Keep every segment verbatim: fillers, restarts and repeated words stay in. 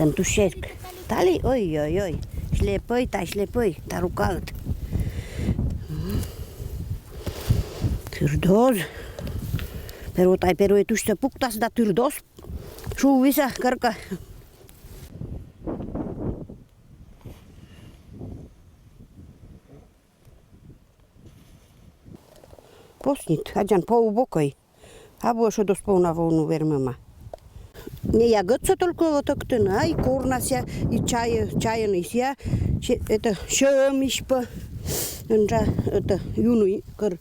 Тан тусьсяськ. Тали, ой-ой-ой. Слепой, та слепой, та рукаыд. Тырдоз. Первой, тай первой тусьсэ пуктас да тырдоз. Шуыса кырка. Поснит, адян пол бокой. Абу эшшо дос полна вону вермема. Не ягодсэ только вот октыны, а и корнасэ, и чай, чайын и сия, че-, это, сиёмысь пэ. Ынжа, это, юны кыр.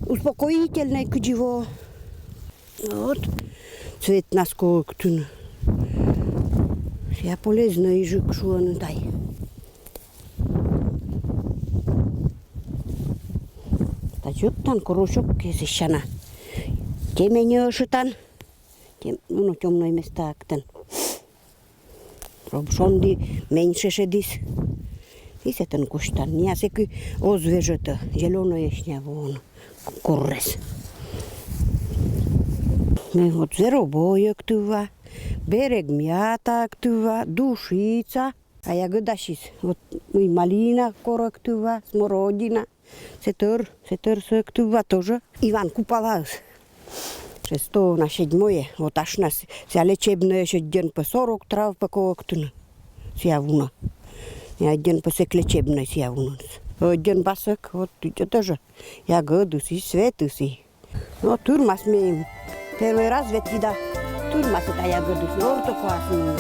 Успокоительной кыдзи во. Вот. Цветнас ко октыны. Сия полезной ижык шуыны тай. Тачык тан курусюк кесыщана. Теме не ышытан. Тем, ну, тёмной места актан. Чтоб шонды меньше шедиз. И сэтэн куштан. Нясэк оз вежето. Зелёной эшня вон. Куррес. Ме вот зверобой октыва. Берег мята октыва. Душица. А ягодасьыс, вот, мый малина кор октыва, смородина, сэтэр, сэтэрсэ октыва тоже. Иван Купалаыс. Шестое на седьмое, вот ашнас, ся лечебное сёдден пэ сорок трав пэ ко октыны. Сия вуна. Я отден пэ сэк лечебное сия вунас. Отден басэк, вот, тоже. Ягодыс и светыс и. Но тырмас меем. Первой раз ведь вида тырмас эта ягодыс, но орто куас меем.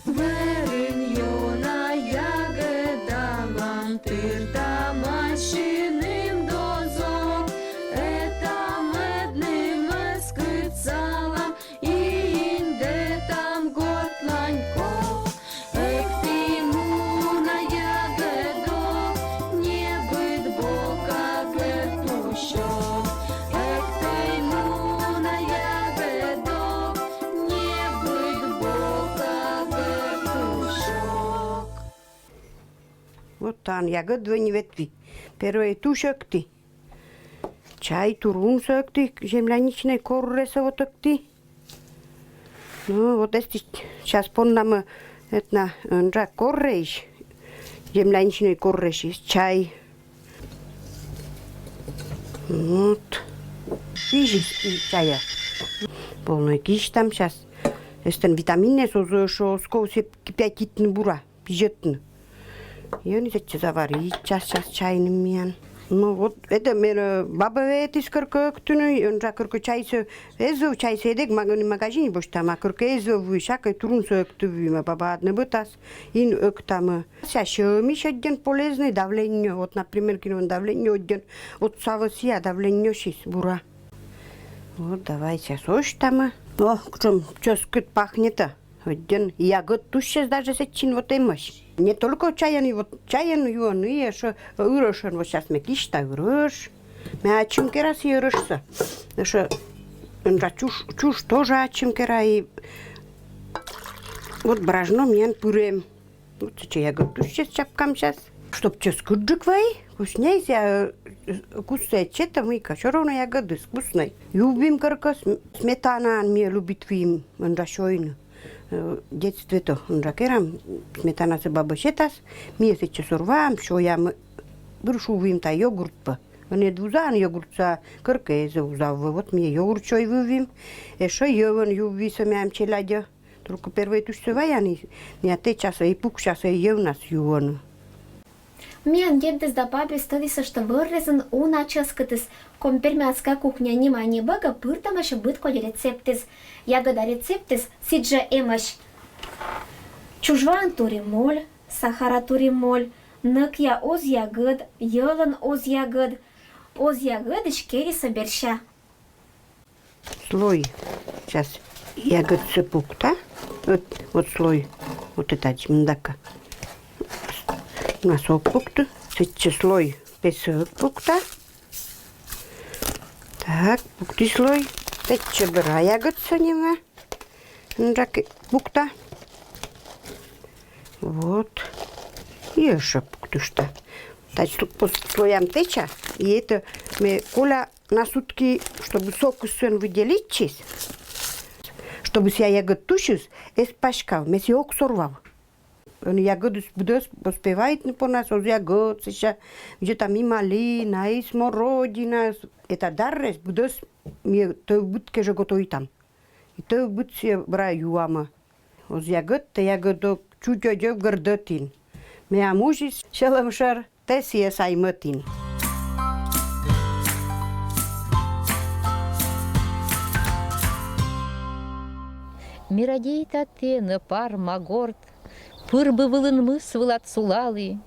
Вырынь ёна ягодамам, тыртамам синым дозок, этам эдным эскыцалам, и индэтам гортлань кок. Эктӥ муна ягодок, небыт бока гыртусёк. Эктӥ муна ягодок, небыт бока гыртусёк. Вот тан ягод вань ветви. Первой тусьсэ октӥ. Чай турунсэ октӥ, земляничной корресэ вот октӥ. Ну, вот эсты сейчас поннамы, этна, ынжа корреысь, земляничной корреысь чай. Вот. Кизьы чая. Полной кизьтам сейчас. Эстэн витаминнэс оз, оз ко сеп кипятитьны бура. Пижетны. Ёни сэтче заварить, час-час чайным миян. Ну вот, это мер, э, баба ветлӥз кыркы октыны, ынжа кыркы чайсэ, эз вӧв чайсэ, эдик маг-, магазине босьтам, а кыркы эз вӧв, всякой турунсэ октыв, ма баба адно бытас, ин октамы. Ся сиёмысь отден полезный, давление, вот, например, кинон давление отден, вот савы сия давлениосьыс бура. Вот, давай сейчас озьтамы. О, кучом ческыт пахнет-а. Отден ягод тусьсэс даже сэтчин вот эмась. Не только чайын, и вот чайын юон, и эшшо ырӧшэн, вот сейчас ме кисьта ырӧш. Ме ачим кера сие ырӧшсэ. Эшшо ынжа чуж, чуж тоже ачим кера, и вот бражно миян пырем. Вот сэтче ягод тусьсэс чапкам сейчас. Чтоб ческыт ӝык вай, вкусней сэ, э, куссэ чета мыйка, всё равно ягодыс вкусной. Ювим кыркы см-, сметанаен, ми любит вим, ынжа сёйны. Э, детстве-то ынжа керам, сметанасэ бабы сетас, ми сэтче сорвам, сёям, быр шувим та йогурт пэ. Ӧнед вузан йогуртса, кыркы эз вузав, вот ми йогурт сёй вывим. Эшшо йӧвӧн ювисэ миям челядье. Только первой тусьсэ ваян, и нятэ часэ, и пук часэ йӧвнас юоны. Миян дедыс да бабаыс тодӥзы, что вӧрзын уна ческытыз. Коми-пермяцкая кухня нима небыгы пыртэмесь быд куать рецептыз. Ягода рецептыз сыӵе эмесь: чужваын тури моль, сахара тури моль, нӧкъя оз ягод, йӧлын оз ягод, оз ягодысь керисо берся. Слой. Сейчас ягодсэ пукта. Вот, вот слой. Вот это мындака. Носок пукты. Сэтче слой песок пукта. Так, пукты слой. Сэтче быра ягодсэ нима. Мындака пукта. Вот. И эшшо пуктышта. Тачтук по слоям теча, и это ме Коля на сутки, чтобы сок сэн выделитчис, чтобы сия ягод тусис, эз паськав, ме сия ог сорвав. Эн ягодыс быдэс поспевайтны понас, оз ягод, сэсся где-то и малина, и смородина, это даррес быдэс ме тӧвбыд кежэ готовитам. И тӧвбыд сия бра юама. Оз ягод, тэ ягодо чуть одев гырдытін. Меям узис сьӧлӧмшӧр, тэ сійӧс аймӧдін. Ме радейта тэнӧ, Парма горд, пыр бы вылын мыс вылад сулалі,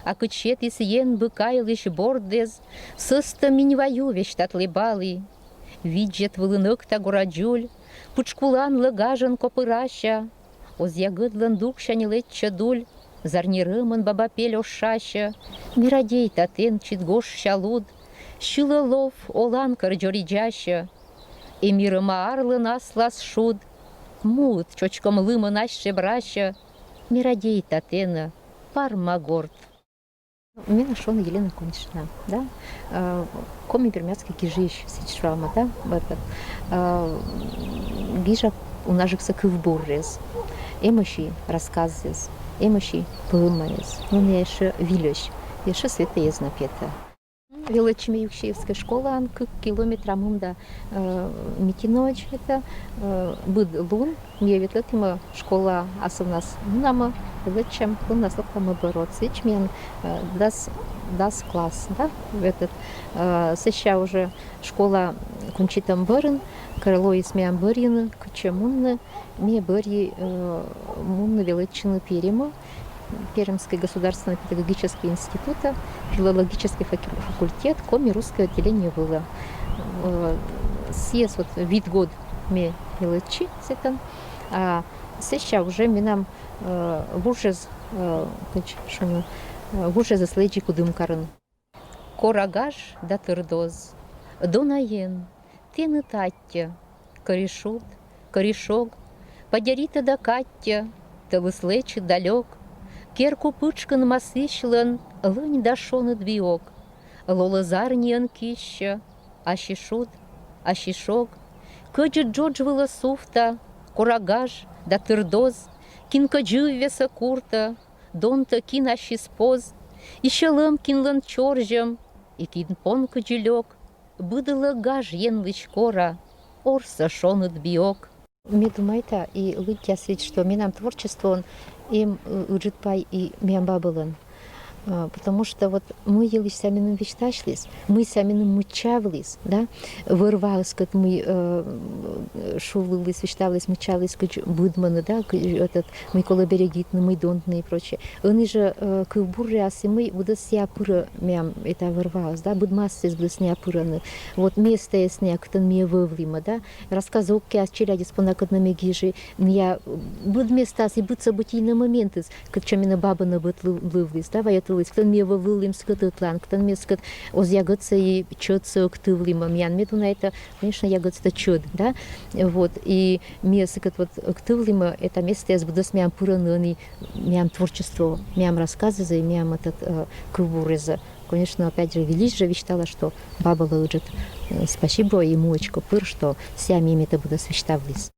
а кыдз сетіс Ен бы кайлысь борддэс, сӧстӧм инь ваю весьтатлі балі. Видзӧд вылын ӧкта гора дзуль, пытшкуланлы гажӧн копырася, оз ягӧдлӧн дугсянь лэччӧ дуль, зарни рӧмӧн баба пель ошася. Ме радейта тэн, чит гожся луд, сьылӧ лов, оланкӧр дзоридзасьӧ. Эм ирӧма арлӧн аслас шуд, муыд чочкӧм лымын ась шебрасьӧ. Ме радейта тэнӧ, Парма горд. Менӧ шуӧны Елена Конечна, да? Э, коми-пермяцкӧй кижысь, сідз шуам, да? Вот, вот. Э, гижа унаджыксӧ кывбурез. Эмӧсь и рассказэз, эмӧсь и поэмаэз. Но найӧ ещё выльӧсь, ещё Света эз на петӧ. Велӧдчи ме Юксеевскӧй школаын, кык километра мында, э, Митиноӧдз, это, э, быд лун. Ми ветлӧдім школа асывнас мунамӧ, велӧдчам, луннас локтамӧ бӧр. Сідз миян, э, дас, дас класс, да, этот, э, сэсся уже школа кончитӧм бӧрын, кор лоис миянлы бӧрйыны, кытчӧ мунны, ми бӧрйим, э, мунны велӧдчыны Пермӧ, Пермскӧй государственнӧй педагогическӧй институтӧ, филологическӧй факу-, факультет, коми-русскӧй отделение вылӧ. Э, сійӧс вот вит год ме велӧдчи сэтӧн, а сэсся уже менам, э, вужез, э, кыдз шуны, э, вужезыс лэдзи Кудымкарын. Кора гаж да тырдоз. Дона Ен, тэныд аттьӧ, кӧри шуд, кӧри шог, падеритӧ да каттьӧ, тӧлыс лэчыд да лёк. Керку пытшкын масысьлӧн лӧнь да шоныд виок. Лолӧ зарниӧн киссьӧ аси шуд, аси шог. Кӧдзыд джодж вылӧ сувта кора гаж да тырдоз, кин кӧдзыввесӧ куртӧ, донтӧ кин ассьыс поз, и сьӧлӧм кинлӧн чорзьӧм, и кин пон кыдзи лёк, быдлӧ гаж Енлысь кора, орсӧ шоныд биок. Ме думайта и лыддя сідз, что менам творчествоын эм, э, ыджыд пай и миян бабылӧн. А, потому что вот мый йылысь сія меным висьтасьліс, мый сія меным мыччавліс, да, вӧр-ваыс кӧть мый, э, шулыліс, висьталіс, мыччаліс, кыдз быдмыны, да, кы-, этот, мый колӧ берегитны, мый донтны и прочее. Ӧні жӧ, э, кывбуръяс и мый быдӧс сія пырӧ миям, это вӧр-ваыс, да, быдмасыс быдӧс сія пырӧны. Вот местаэс сія, кытӧн ми вӧвлімӧ, да, рассказокъяс, челядьыс понда, кытӧн ми гижи, сія быд местаыс и быд событийнӧй моментыс, кытчӧ менӧ баба нӧбӧт лы-, лывліс, да, вайӧ тӧлысь, кытӧн ми вӧвлім сыкӧт ӧтлаын, кытӧн ми сыкӧт оз ягӧдсӧ и чӧдсӧ ӧктывлімӧ, миян медуна это, конечно, ягӧдсӧ чӧд, да, вот, и ми сыкӧт вот ӧктывлімӧ, это местаэс быдӧс миям пырӧны ӧні миям творчествоӧ, миям рассказэзӧ, миям этот, э, кывбурезӧ. Конечно, опять же, выльысь жӧ висьтала, что бабылы ыджыд, э, спасибо и муӧдз кӧ пыр, что сія миям это быдӧс висьтавліс.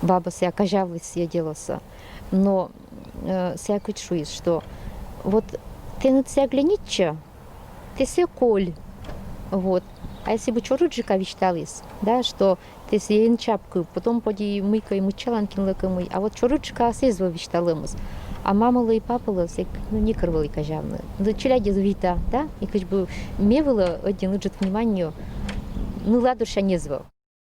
Баба сія казявліс сія делосӧ. Но, э, сія кыдз шуис, что вот тэныд сія глянитчӧ, тэ сійӧ коль. Вот. А если бы чорыдджыка висьталіс, да, что тэ сійӧ эн чапкы, потом поди мыйкӧ мыччалан кинлы кӧ мый. А вот чорыдджыка эз вӧв висьталӧмыс. А мамылы и папылы сія, ну, некор вӧлі казявны. Да челядьыс вита, да? И кыдз бы ме вылӧ ӧдйӧн ыджыд внимание, ну, ладырся эз вӧв.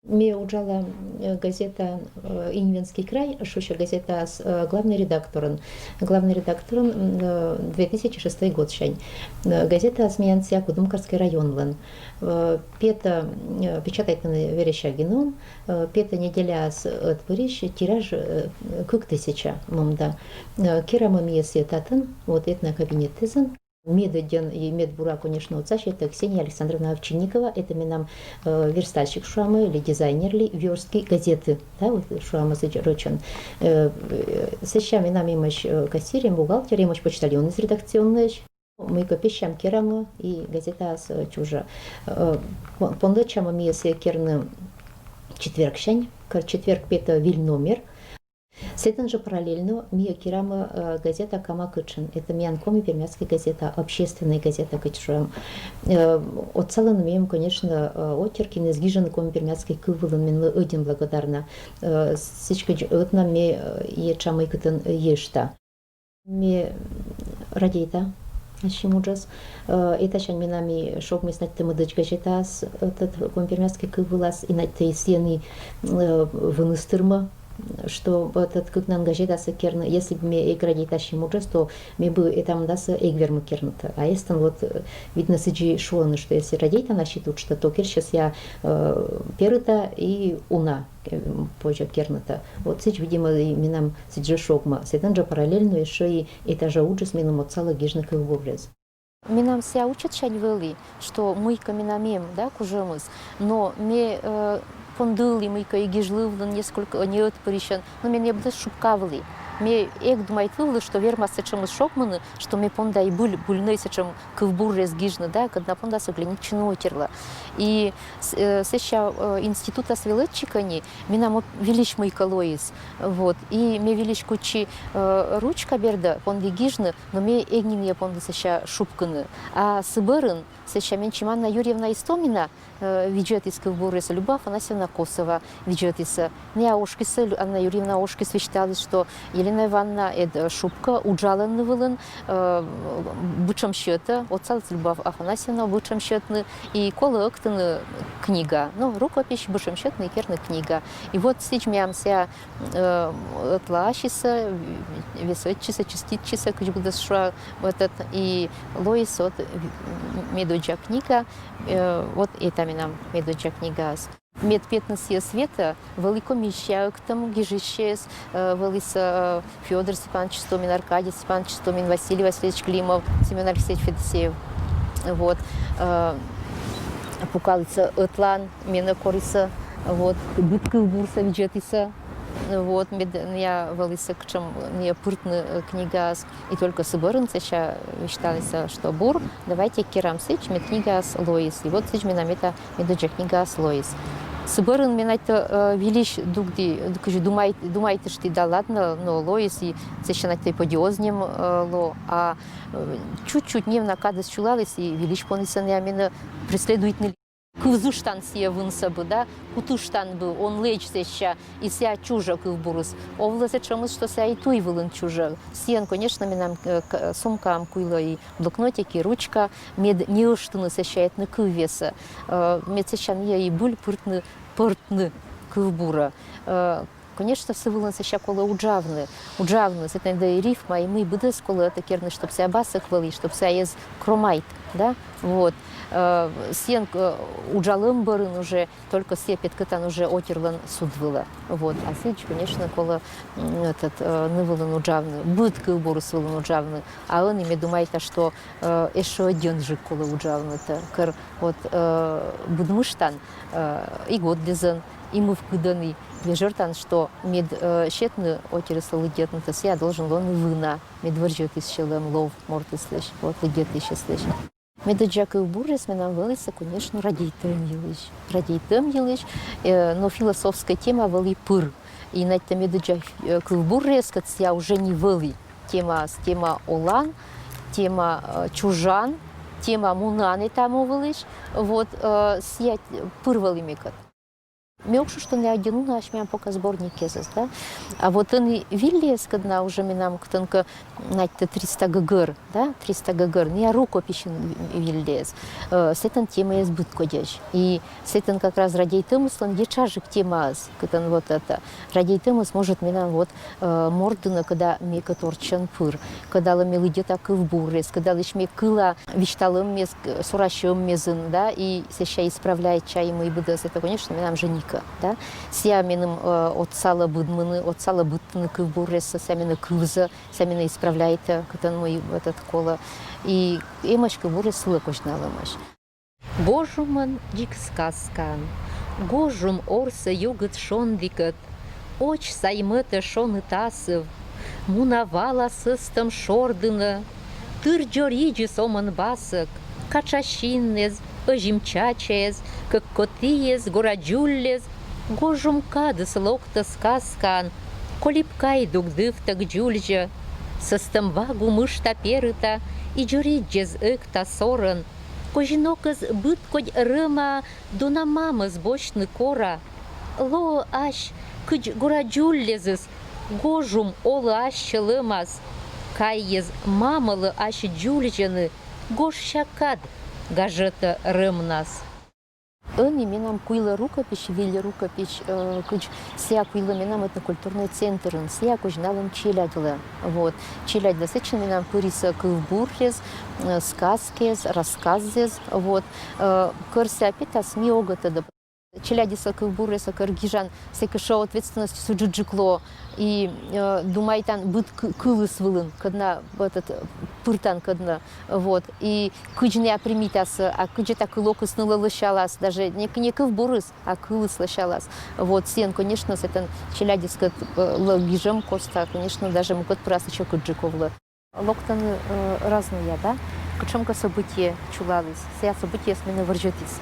Ме уджала, э, газетаын, э, «Иньвенский край» шусьӧ газетаас, э, главнӧй редакторӧн. Главнӧй редакторӧн, м, э, две тысячи шестой годсянь. Э, газетаыс миян сія Кудымкарскӧй районлӧн. Э, петӧ, э, печатайтны Верещагинын, э, петӧ неделяас ӧтпырысь, тираж, э, кык тысяча мында. Э, керамӧ миянлы сія татын, вот, этнокабинетэзын. Медӧдӧн и медбура, конечно, отсасьӧ, это Ксения Александровна Овчинникова, это менам, э, верстальщик шуамӧ ли, дизайнер ли, вёрстки газеты, да, вот шуамӧ сідз рочӧн. Э, э, сэсся менам эмӧсь, э, кассир, эм бухгалтер, эмӧсь почтальоныс редакционнӧйысь. Мыйкӧ пессям, керамӧ и газетаас, э, чужӧ. Э, пон-, пондӧдчамӧ ми сійӧс керны четвергсянь, кор четверг петӧ виль номер. Сэтӧн жӧ параллельно ми керамӧ, э, газета «Кама кытшын». Это миян коми-пермяцкая газета, общественная газета, кыдз шуам. Э, отсалӧны мем, конечно, э, очеркъяс, гижӧны коми-пермяцкӧй кыв вылын, мен ӧдйӧ благодарна. Э, сідзкӧ ӧтнам ме, э, этша мыйкӧ тан, э, ешта. Ме радейта ассьым уджӧс. Э, этасянь менам и шогмис надь тӧмӧдӧдз газетаас, этот, коми-пермяцкӧй кыв вылас, и надь тӧ и сійӧн и, э, выныс тырмӧ, что этот кыкнан газетасӧ керны. Если б ме эг радейт ассьым уджӧс, то ме бы этамдасӧ эг вермы кернытӧ. А эстӧн вот, э, видно, сідзи шуӧны, что если радейтан ассьыд уджтӧ, то керсьӧ сійӧ, э, перыта и уна, э, позьӧ кернытӧ. Вот сідз, видимо, и менам сідз жӧ шогмӧ. Сэтӧн жӧ параллельно ещӧ и эта жӧ уджыс меным отсалӧ гижны кывбуррез. Менам сійӧ ӧтчыдсянь вӧлі, что мыйкӧ менам эм, да, кужӧмыс. Но ме, э, пондылі мыйкӧ и гижлывлін несколько, э, неӧтпырысьӧн, но мен и быдӧс шупкавлі. Ме эг думайтлывлі, что вермас сэтшӧмыс шогмыны, что ме понда и буль, буль нӧ сэтшӧм кывбуррез гижны, да, кӧд на пондас ограничитчыны отирлӧн. И с-, э, сэсся, э, институтас велӧдчи кӧ нин, менам выльысь мыйкӧ лоис. Вот. И ме выльысь кутчи, э, ручка бердӧ, понді гижны, но ме эг нинӧм понді сэсся шупкыны. А сы бӧрын сэсся менчим Анна Юрьевна Истомина, э, видзӧдіс кывбурресӧ, Любовь Афанасьевна Косова видзӧдіс. Найӧ ошкисӧ, Лю-, Анна Юрьевна ошкис, висьталіс, что Елена Ивановна эг, э, шупкӧ, уджалӧны вылын, э, бытшӧм сьӧтӧ, отсаліс Любовь Афанасьевна бытшӧм сьӧтны, и колӧ ӧктыны книга. Ну, рукопись, бытшӧм сьӧтны и керны книга. И вот сідз менам сійӧ, э, ӧтлаасьыс, весӧдчис, чиститчис, кыдз быдӧс шуа, вот этот, и лоис вот медоддза книга, э, вот эта менам медоддза книгаыс. Мед петны сійӧс ветӧ, вӧлі комиссия ӧктӧм, гижысьяс, э, вӧліс, э, Фёдор Степанович Истомин, Аркадий Степанович Истомин, Василий Васильевич Климов, Семён Алексеевич Федосеев. Вот. Э, пукалісны ӧтлаын, менӧ корисны, вот, быд кывбурсӧ видзӧдісны. Вот, мед найӧ вӧліс кутшӧм, найӧ пыртны, э, книгаас. И только сы бӧрын сэсся висьталісны, что бур, давайте керам сідз, мед книгаыс лоис. И вот сідз менам эта медоддза книгаыс лоис. Сы бӧрын ме надь тӧ, э, выльысь дугді, кыдз думай-, думайтышті, да ладно, но лоис, и сэсся надь тӧ подиозним, э, ло, а, э, чуть-чуть нем на кадыс сюлаліс, и выльысь понісны, а менӧ преследуйтны. Кывзыштан сійӧ вынсӧ бы, да, кутыштан бы, он лэдз сэсся, и сійӧ чужӧ кывбурыс. Овлӧ сэтшӧмыс, что сійӧ и туй вылын чужӧ. Сійӧн, конечно, менам, э, к-, сумкаын куйлӧ и блокнотик, и ручка, мед не ыштыны сэсся этны кывъяссӧ. Э, мед сэсся найӧ и буль пыртны, пӧртны кывбурӧ. Э, конечно, сы вылын сэсся колӧ уджавны, уджавны, сэтӧн да и рифма, и мый быдӧс колӧ этӧ керны, чтоб сійӧ басӧк вӧлі, чтоб сійӧ эз кромайт, да, вот. Э, сійӧн, э, уджалӧм бӧрын уже только сійӧ петкӧдлан уже отирлӧн суд вылӧ. Вот. А сідз, конечно, колӧ, м, этот, э, ны вылын уджавны, быд кывбурыс вылын уджавны. А ӧні ме думайта, что, э, эшшӧ ӧдйӧджык колӧ уджавны этӧ. Кор вот, э, быдмыштан, э, и годлизӧн, и мывкыдӧн, и вежӧртан, что мед, э, сетны отирыслы лыддьӧдны, то сійӧ должен лоны вына, мед вӧрзьӧдіс сьӧлӧм лов мортыслысь, вот, лыддьӧдысьыслысь. Медоддза кывбурыс менам вӧліс, конечно, радейтӧм йылысь. Радейтӧм йылысь, э, но философскӧй тема вӧлі пыр. И надь тӧ медоддза, э, кывбурыс, кӧть сійӧ уже нин вӧлі. Темаыс, тема олан, тема, э, чужан, тема мунан этам вылысь. Вот, э, сійӧ пыр вӧлі мекӧд. Ме ог шу, что найӧ ӧдйӧ нуӧдзӧны менам пока сборникъясӧс, да. А вот ӧні выльяс, кӧд на уже менам кытӧнкӧ, надь тӧ, триста гӧгӧр, да, триста гӧгӧр, найӧ рукописьын выльяс. Э, сэтӧн темаяс быдкодьӧсь. И сэтӧн как раз радейтӧмыслӧн етшаджык темаыс, кытӧн вот этӧ. Радейтӧмыс может менам вот, э, морт дінӧ, кӧда мекӧд орччӧн пыр, кӧдалӧ ме лыддьӧда кывбурыс, кӧдалысь ме кыла висьталӧммес, э, сурасьӧммезйын, да, и сэсся исправляйтча и мый быдӧс, этӧ, конечно, менам жӧ некӧ, да. Сійӧ меным, э, отсалӧ быдмыны, отсалӧ быдтыны кывбурыс, сійӧ менӧ кывзӧ, сійӧ менӧ исправляйтӧ, кытӧн мый этот колӧ. И эмӧсь кывбурыс сылы козьналӧмаӧсь. Гожӧмын дзик сказкаын. Гожӧм орсӧ югыд шондікӧд, оч саймӧтӧ шоныд асыв, муна вала сӧстӧм шор дінӧ, Тыр дзоридзы сомын басӧк, катшасиннэз, ӧзйым чачаез, кӧккотіез, гораа дзульлез, гожум кадыс локтӧ сказкаын, Колипкай дугдывтӧг дзульзьӧ. Сӧстӧм ва гу мышта перыта и дзоридзез ӧкта сорӧн. Козинокӧс быд кодь рӧма дона мамӧс босьтны кора. Лоӧ ась кыдз гораа дзульлезыс, гожум олӧ ась сьӧлӧмас. Кайез мамӧлы ась дзульзьӧны, гожся кад гажӧтӧ рӧмнас. Ӧні менам куйлӧ рукопись, виль рукопись, э, кыдз сія куйлӧ менам этнокультурнӧй центрын, сія козьналім челядьлы. Вот. Челядьлы сэтшӧм менам пырис кывбурез, э, сказкаез, рассказэз. Вот. Э, кӧр сія петас, ми ог тӧдӧ. Челядьыслы кывбуръяссӧ кӧр гижан, сэк ещӧ ответственностьыс ыджыдджык лоӧ. И, э, думайтан быд кы-, кылыс вылын, кӧдна, этот, пыртан кӧдна. Вот. И кыдз нӧ примитасӧ, а кыдз этакӧ локыс нылӧ лӧсялас, даже не, не кывбурыс, а кылыс лӧсялас. Вот. Сійӧн, конечно, сэтӧн челядьыскӧд, э, лӧ гижӧм коста, конечно, даже мукӧд пырас ещӧ кыдджык овлӧ. Локтӧны, э, разнӧя, да? Кутшӧмкӧ событие чулаліс, сія событиеыс менӧ вӧрзьӧтіс.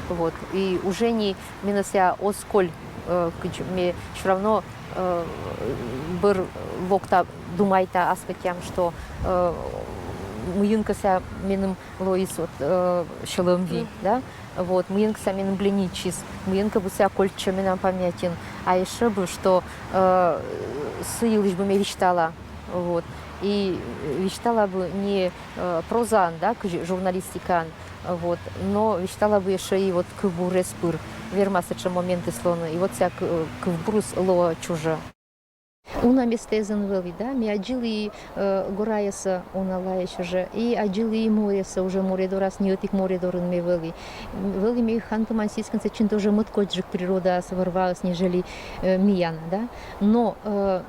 Вот. И уже не менӧ сія оз коль, э, кыдз ме всё равно, э, бӧр локта, думайта ас кӧть тӧдам, что, э, мыйӧнкӧ сія меным лоис вот, э, сьӧлӧмви, да? Вот, мыйӧнкӧ сія меным блинитчис, мыйӧнкӧ бы сія кольччӧ менам памятьын. А ещӧ бы, что, э, сы йылысь бы ме висьтала. Вот. И висьтала бы не, э, прозаӧн, да, кыдз журналистикаӧн, вот, но висьтала бы ещӧ и вот кывбурез пыр. Вермас сэтшӧм моментыс лоны. И вот сія кы-, кывбурыс лоӧ чужӧ. Уна местаэз ӧні вӧлі, да, ме аддзылі, э, гораясӧ уналаысь уже, и аддзылі моресӧ уже, море дорас, не ӧтик море дорын ме вӧлі. Вӧлі ме Ханты-Мансийскын, сэтчӧ тоже мӧд кодзджык природаыс, вӧр-ваыс, нежели, э, миян, да. Но, э,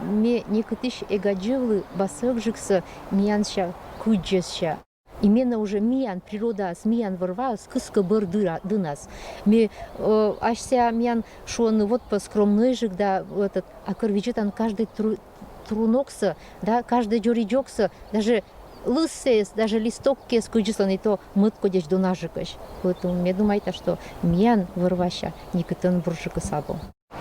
ме некытысь эг аддзывлы басӧгджыксӧ миянся, кыдзӧся. И менӧ уже миян природаыс, миян вӧр-ваыс кыскӧ бӧр дыра-, дынас. Ме, э, асьсӧ миян шуӧны, вот пӧ скромнӧйджык, да, этот, а кӧр видзӧдан каждӧй тру-, труноксӧ, да, каждӧй дзоридзсӧ, даже лысӧйыс, даже листоккӧйыс кыдзисӧ лоӧ, и то мӧд кодьӧсь, донаджыкӧсь. Поэтому ме думайта, что миян вӧр-вася некытӧн бурджыкыс абу.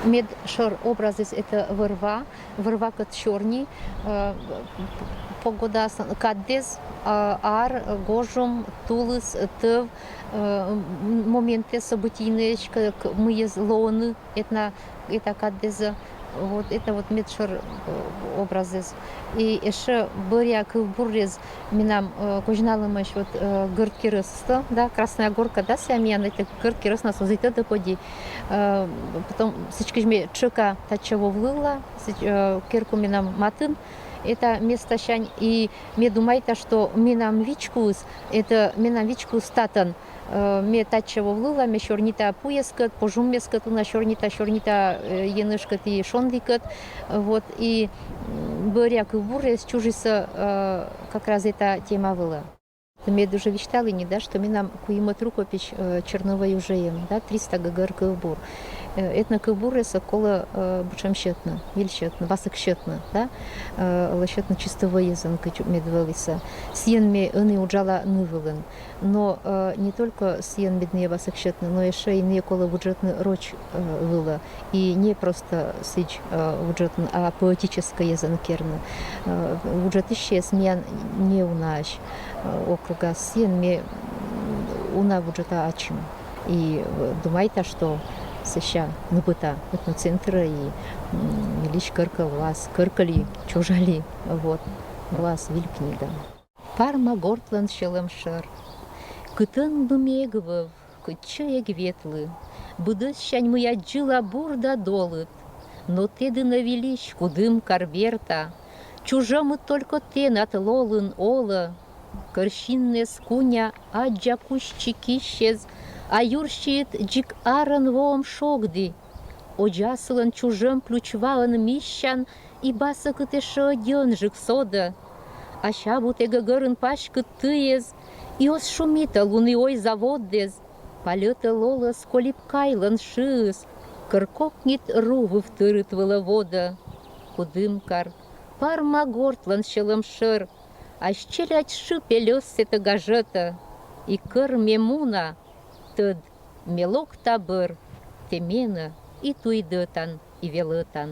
Медшӧр образыс — это вӧр-ва, вӧр-вакӧд сёрни, э, п-, погодаыс, каддез, э, ар, гожум, тулыс, тӧв, э, м-, моментэз, событийнӧйӧсь, к-, к-, мыйӧз лоӧны этна, эта каддезӧ. Вот, это вот медшӧр, э, образыс. И ещӧ бӧръя кывбурез менам, э, козьналӧмаӧсь вот, э, Гӧрд керӧсыслы, да, Красная Горка, да, сія миян, это Гӧрд керӧснас оз и тӧдӧ поди. Э, потом сідзкӧ ме тшӧка татчӧ вӧвлывла, сідз-, э, керка менам матын, это местасянь, и ме думайта, что менам вичкуыс, это менам вичкуыс татӧн. Э, ме татчӧ вӧвлывла, ме сёрнита пуяскӧд, пожумъяскӧд уна сёрнита, сёрнита, э, енэжкӧд и шонликӧд. Вот, и, м, бӧръя кывбурез чужисӧ, э, как раз эта тема вылӧ. Мед уже висьталі нин, да, что менам куимӧд рукопись, э, черновӧй уже эм, да, триста гӧгӧр кывбур. Э, этнокывбуръяссӧ колӧ, э, быдсямсьӧдны, вильсьӧдны, васӧгсьӧдны, да, э, лӧсьӧдны чисто вӧййӧзӧн, кыдз мед вӧлісӧ. Сійӧн ме ӧні уджала ны вылын. Но, э, не только сійӧн мед ме васӧгсьӧдны, но ещӧ и ме колӧ вуджӧдны роч, э, вылӧ. И не просто сідз, э, вуджӧдны, а поэтическӧйӧзӧн керны. Э, вуджӧдысьяс миян неунаӧсь, э, округас, сійӧн ме, м, уна вуджӧда ачым. И, э, думайта, что сэсся нӧбыта этноцентрӧ и, м, мились кӧркӧ лоас, кӧркӧ ли, чужа ли, вот, лоас виль книга. Парма гортлӧн сьӧлӧм шӧр. Кытӧн бы ме эг вӧв, кытчӧ эг ветлы, быдӧссянь, мый аддзыла, бур да долыд. Но тэ дінӧ вились, кудымкар, берта. Чужӧмыд только тэнад лолын олӧ. Кӧр синнас куня аддза кусьтчи киссьӧз, а юрсиыд дзик арӧн воӧм шогді. Одз асылӧн чужӧм ключ ваӧн миссян, и басӧкыд ещӧ ӧдйӧджык содӧ. Ась абу тэ гӧгӧрын паськыд тыэз, и оз шумитӧ лун и ой заводдяс. Палӧтӧ лолӧс Колипкайлӧн шыыс, кӧр кокньыд ру вывтырыд вылӧ водӧ. Кудымкар, Парма гортлӧн сьӧлӧм шӧр, Ась челядь шы пельӧс сэтӧ гажӧтӧ, и кӧр ме муна, тӧд, ме локта бӧр, тэ менӧ и туйдӧтан, и велӧтан.